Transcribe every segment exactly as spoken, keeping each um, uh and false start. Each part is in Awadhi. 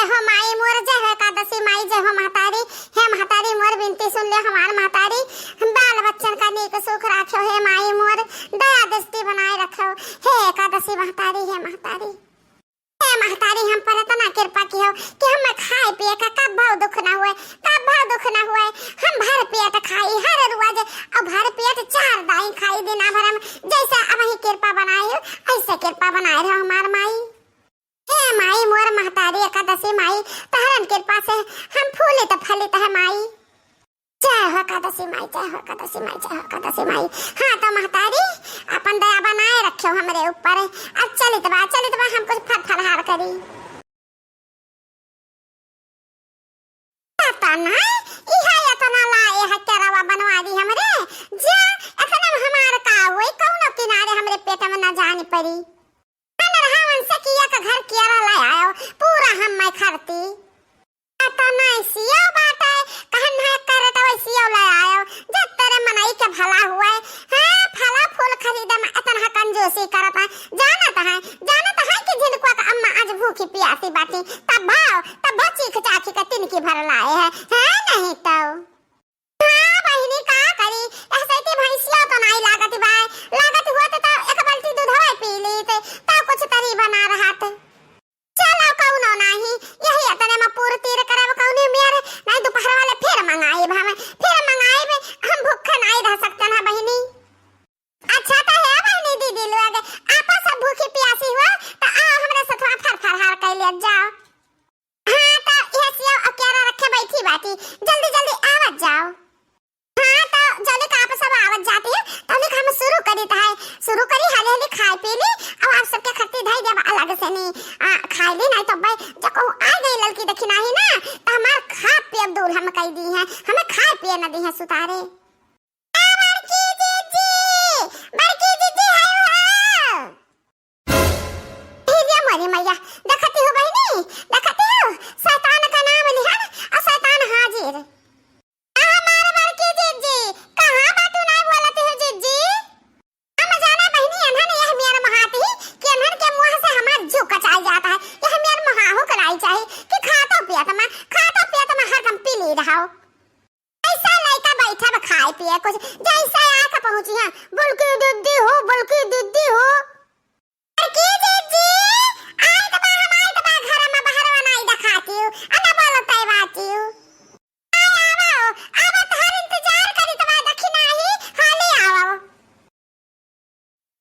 हो माई मोर, जय हो एकादशी माई, जय हो महतारी। हे महतारी मोर, बिनती सुन ले हमार महतारी, बाल बच्चन का नीक सुख राख्यो। हे माई मोर, दया दृष्टि बनाए रख्यो। हे एकादशी महतारी, हे महतारी, हे महतारी, हम पर इतना कृपा किहो कि हम खाए पिए का कब्बो दुख ना हुए, कब्बो दुख ना हुए। हम भर पेट खाई हर रोज, और भर पेट चार दाई खाई दिना भर हम। जैसे अबहीं कृपा बनाए हो, ऐसे कृपा बनाए रहो हमार माई। हे माई मोर महतारी एकादशी माई, तहरन कृपा से हम फूलित फलित है माई। जय हो एकादशी माई, जय हो एकादशी माई, जय हो एकादशी माई। हाँ तो महतारी, अपन दया बनाए रख्यो हमरे ऊपर। अब चलित बा, चलित बा, हम कुछ फल फलहार करी। पता नहीं, इहे इतना लाए है केरवा बनवारी हमरे। जा, इतना में हमार का होई, कौनो किनारे हमरे पेट में न जानी पड़ी। अनरहावन से किया का घर किया रहा ले आयो, पूरा हम मैं खरती। आ तो नहीं सियो बाटे, कहन है करे तो वही सियो ले आयो, जब तेरे मनई के भला हुए। हाँ, फला फूल खरीदे में इतना कंजूसी करत है, जानत है, जानत है कि झिनकुआ का अम्मा आज भूखी पियासी बाटी, तब भाव, तब भाव चीख चाखी के तिनकी भर लाए है, है नहीं तो। हाँ बहिनी, का करी, ऐसे ती भैंसिया तो नाई लागत बा, लागत हुआ तो, तो एक बाल्टी दूधवा पी ली थे, तो कुछ तरी बना रहत। चलो कौनो नाही, यही इतने में पूर तीर करब कौनी मेर, नहीं दोपहर वाले फिर मंगाइब हम, फिर मंगाइब, हम भूखे नाई रह सकते ना बहिनी। अच्छा तो है बहिनी दीदी लोग, आपो सब भूखी पियासी हुआ, तो आओ हमरे सथवा फर फरहार कर ले जाओ। हाँ, तो यह सिया अकेला रखे बैठी बाटी, जल्दी जल्दी आवत जाओ। हाँ, तो जल्दी का आप सब आवत जाती है, तो हम शुरू करी है, शुरू करी हाली हाली खाए पी ली, और आप सबके खत्ती धई देब अलग से नी, आ, खाए ली नहीं तो भाई, जो कहूँ आ गई ललकी देखी नाही ना, तो हमार खा पियब दूर हम कह दी है, हमें खाए पिए न दी है सुतारे। ए बड़की जीजी, बड़की जीजी है हो। हे रे मोरी मैया, देखती हो बहिनी, देखती हो, शैतान का नाम लिहन और शैतान हाजिर। आ हमार बड़की जीजी, कहाँ बाटू नाई बोलती हो जीजी? हम जाना बहिनी, एन्हन यह मेर महाती कि एन्हन के मुँह से हमार जीव कचाई जाता है। यह मेर महाहू कराई चाही कि खातो पियत में, खातो पियत में हरदम पी ले रहो। ऐसा लइका बैठब खाए पिए कुछ, जैसे आके पहुँची है, "बड़की दीदी हो, बड़की दीदी हो।" बड़की दीदी, आइत बा, हम आइत बा, घर में बहरवा नाई देखातिउ, अना बोलतै बातिउ। आय आवो, आवो, तोहर इंतजार करित बा, देखी नाही, हाली आवो।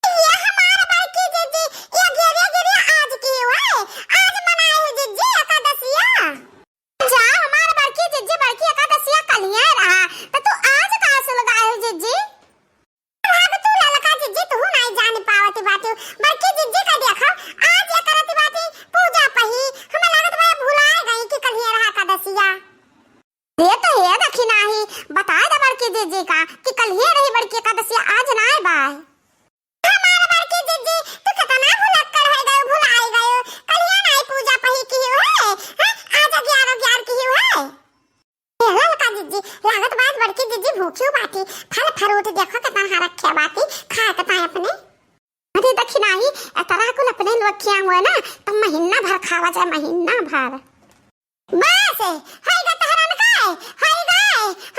ये हमार बड़की जीजी, ये गिरे गिरे आज की हुए, आज मनाए हो जीजी एकादशिया। जा हमार बड़की जीजी, बड़की एकादशिया कलिया रहा, तो तू आज का सुलगाए हो जीजी? अब तू ललका जीजी, तू नहीं जान पावती बातू, बड़की जीजी का देखो, आज ये करती बाती पूजा पही, हमें लागत बा भुलाए गई कि कलिया रहा एकादशिया। ये तो हे देखी नाही, बताए दे बड़की जीजी का कि कलिया रही बड़की एकादशी आज नाय बाय। हमार बड़की जीजी, तू कितना भुलक्कड़ हो गयो, भुलाई गयो। कलिया नाय पूजा पही की है, हैं? आज ग्यारह ग्यारह की है। ए ललका जीजी, लागत बात बड़की जीजी भूखी बाटी, फल फ्रूट देखो कितना हरा रखे बाटी, खाए के ताई अपने। अरे देखी नाही, ए तरह कुल अपने लोग खिया हुए ना, तो महीना भर खावा जाए, महीना भर। बस, होई गा तहरन का, होई गा,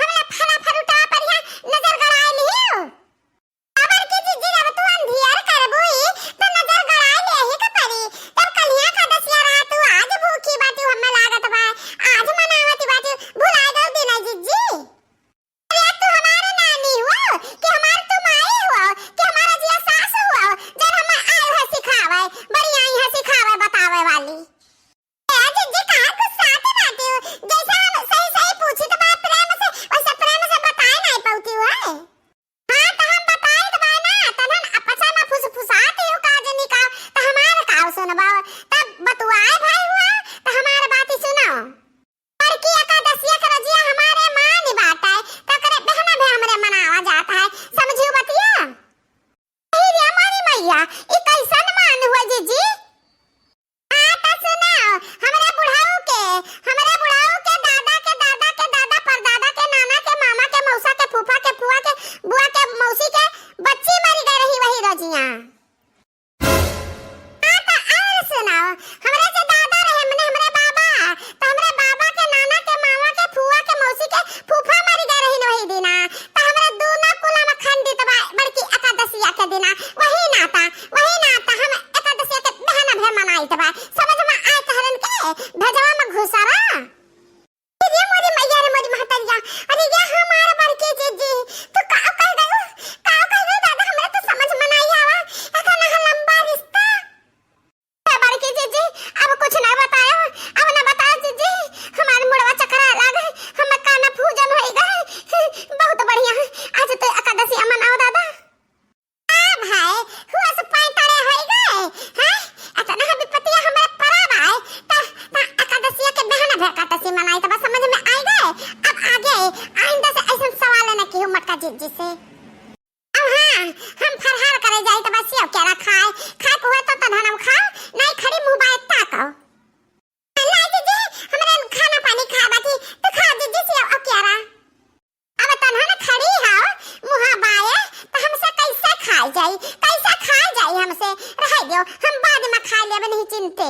हमला फला फरूटा पर यहाँ नजर गड़ाए लिहियो। अबर की जीजी जब तू अंधियर करबुई, तो नजर गड़ाए लेही के परी। तब कलिया एकादशिया रहा तू आज भूखी बाटू हमें लागत बा, आज मनावती बाटू, भुलाए गऊ दिना जीजी। अरे तू हमारे नानी हुआ, कि हमार तू माई हुआ, कि हमारा जिया सास हुआ, जब हमें आयु है सिखावे, बड़ी आई है सिखावे बतावे वाली। ए जीजी, काहे गुस्सात बाटियो? जैसे हम सही सही पूछित बा प्रेम से, भेजवा में घुसरा। अरे मोरी मैया रे मोरी महतरिया, अरे ये हमार बड़की जिज्जी, तू का कह गयो, का कह गयो दादा, हमरा तो समझ में नहीं आवा, इतना लंबा रिश्ता। ए बड़की जिज्जी, अब कुछ ना बतायो, अब ना बताओ जिज्जी, हमार मुड़वा चकरा लग, हम काना फूजन होई गए, बहुत बढ़िया, आज तो एकादशी मनाओ दादा। का भाई, हुआ से पैंतरे होई गए, हैं? इतना विपत्तिया हमरा परा बाय, त, त एकादशिया के बहाना भे एकादशी मनाई, त बस समझ में आई गए। अब आगे आइंदा से ऐसन सवाल न किहो मोटका जिज्जी से। अब हाँ, हम फरहार करे जाई त बस सेव केरा खाए, खाए को होता त धनम खाओ, नहीं खड़ी मुँह बाय ताको। ला जिज्जी, हमरे खाना पानी खा बाकी, तू खा जिज्जी सेव केरा। अब तनहन खड़ी हौ, मुँहा बाए, त हमसे कैसे खाए जाई? कैसे खाए जाई हमसे? रहे दियो, हम बाद में खाए लेबे, नहीं चिंते।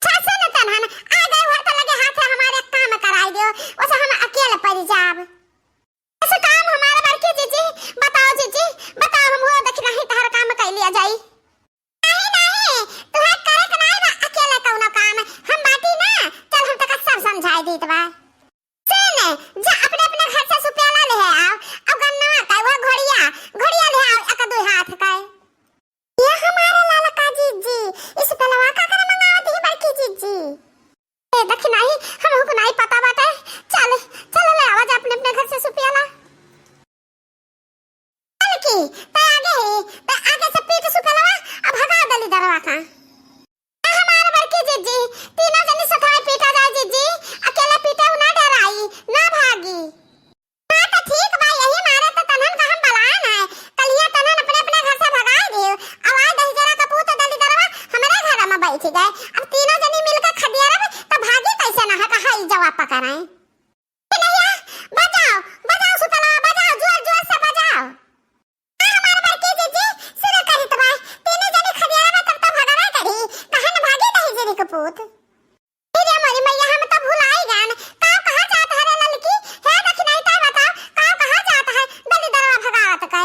अच्छा सुन तनहन, आ गए हुआ त लगे हाथ हमारे काम कराए दियो, ओसे हम अकेले पड़ जाब। ऐसे काम हमारे बड़की जिज्जी, बताओ जिज्जी, बताओ हम हुआ देखी नहीं तहर काम कर लिया जाई। नहीं, नहीं, तुहे करे के नाई बा अकेले कौनो काम। हम बाटी ना, चल हम तका सब समझाई दीत बा। सुन, जा अपने अपने घर से सुपेला ले आओ, अब गन्नवा का वो घोड़िया, घोड़िया ले आओ एक दो हाथ का। ये हमारे लाला का जिज्जी, इस पेलवा का करे मंगावत ही बड़की जिज्जी। ए, देखी नाही, हमहू को नाही पता बाटे। चल, चल ले आवा जा अपने, अपने घर से सुपियाला। चल की, ते आगे ही, ते आगे से पीट सुपियाला, अब भगा दली दरवा का। आ हमार बड़की जिज्जी, तीनों जनी सथाई पीटा जाए जिज्जी, अकेले पीटे ना डराई, ना भागी। हाँ, त ठीक बा, यही मारे त तनन का हम बलायन है। कलिया तनन अपने अपने घर से भगाए दियो। अब आए दहिजरा का पूत दलिदरवा हमरे घर में बैठ गए। अब तीनों जनी मिलके खदियारब, त भागी कैसे ना है, कहा ई जवाब पकड़ाए। कन्हैया, बजाओ, बजाओ सुतलवा, बजाओ, जोर जोर से बजाओ। हाँ, हमार बड़की जिज्जी, शुरू करी त बा। तीनों जनी खदियारब, तब तो भगवे करी। कहा न भागी दहिजरी के पूत। अरे मोरी मैया, हम तो भुलाई गन। का कहा जात है रे ललकी? हे दखिनाही, तै बताओ, का कहा जात है दलिदरवा भगावत के?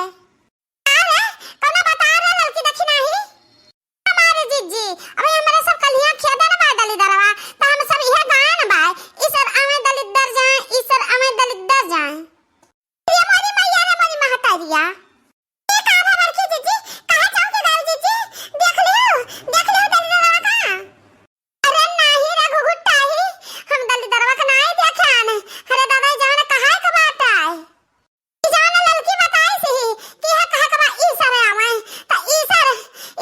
का रे, कौनो बता रे ललकी दखिनाही? हमारे जिज्जी, अबे हमरे सब कलिया खेदन बा दलिदरवा, त हम सब इहे गायन बा, "ईसर आवे दलिदर जाए, ईसर आवे दलिदर जाए।" ये मोरी मैया रे मोरी महतारिया। ये का भा बड़की जिज्जी, कहाँ चौकी गए जिज्जी? देख लियो, देख लियो दलिदरवा का? अरे नाही रे घुघुटाही, हम दलिदरवा के नाही देखान। अरे दादा, ई जवन कहाई के बात आए। ई जवन ललकी बताई सी कि यह कहा के बा ईसर आवे। त ईसर,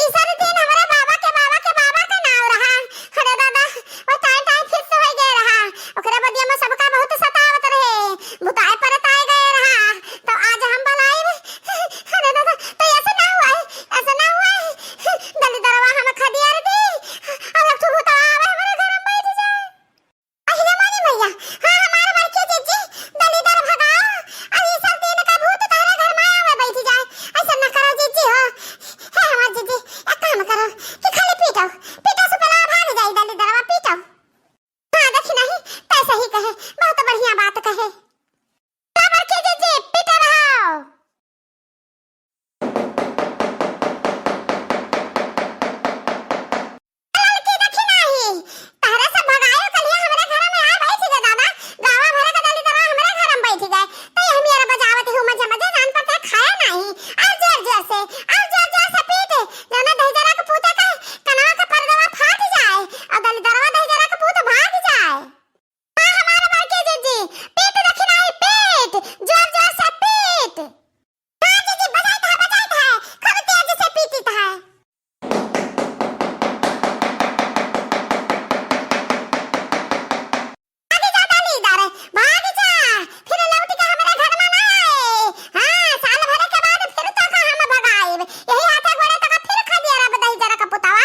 ईसर दिन हमरे बाबा के बाबा के बाबा के नाव रहा। अरे दादा, वो टाइम टाइम फिक्स हो गए रहा। ओकरे बदिया में सबका बहुत सतावत रहे। भुताए परत आए गए रहा। तो आज हम बलाइब। अरे दादा, तो ऐसे ना हुआ है, ऐसे ना हुआ है। दलिदरवा हम खदियार दी, और एक ठो भूतवा आवे हमरे घर में बैठ जाए। अहिरे मोरी मैया, हाँ, हमार बड़की जिज्जी, दलिदर भगाओ, और ई सब दिन का भूत तोहरे घर में आवे बैठ जाए। ऐसा ना करो जिज्जी हो। हे हमार जिज्जी, एक काम करो कि खाली पीटो, पीटो सुपेला भाग जाई दलिदरवा, पीटो। हाँ, देखी नहीं, तै सही कहे, बहुत बढ़िया बात कहे। बड़की जिज्जी, पीटे रहो। ललकी देखी नाही, तहरे से भगायो कलिया हमरे घर में आ बैठ गए दादा, गावा भरे के दलिदरवा हमरे घर में बैठ गए, तो ये हम यार बजावत हूँ मजे मजे, जान पड़ता है खाया नहीं, और जोर जोर से, और जोर जोर से पीट, जाना दहिजरा के पूते का कनवा का पर्दवा फाट जाए, और दलिदरवा दहिजरा के पूत भाग जाए। हाँ, हमारे बड़की जिज्जी, पीट देखी नाही, पीट, जोर जोर से पीट। हाँ जिज्जी, बजाइत है, बजाइत है, खूब तेज से पीटित है। भाग जा दलिदर, भाग जा, फिर लौट के हमरे घर में ना आए। हाँ, साल भर के बाद फिर तो का हम भगाइब, यही हाथे गोड़े तो का फिर खा दिया रब दहिजरा का पुतवा।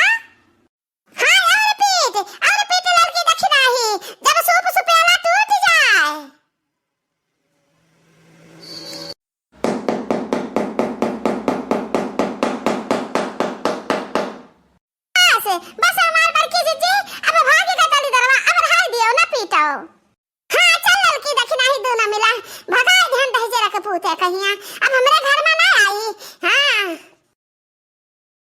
हाँ, और पीट, और पीट ललकी दखिनाही, जब सूप सुपेला टूट जाए। बस, बस हमार बड़की जिज्जी, अब भागी का दलिदरवा, अब रहाई दियो, ना पीटो। हाँ, चल ललकी दखिनाही दूनो मिला, भगाई दिहन दहिजरा के पूते कहिया। अब हमरे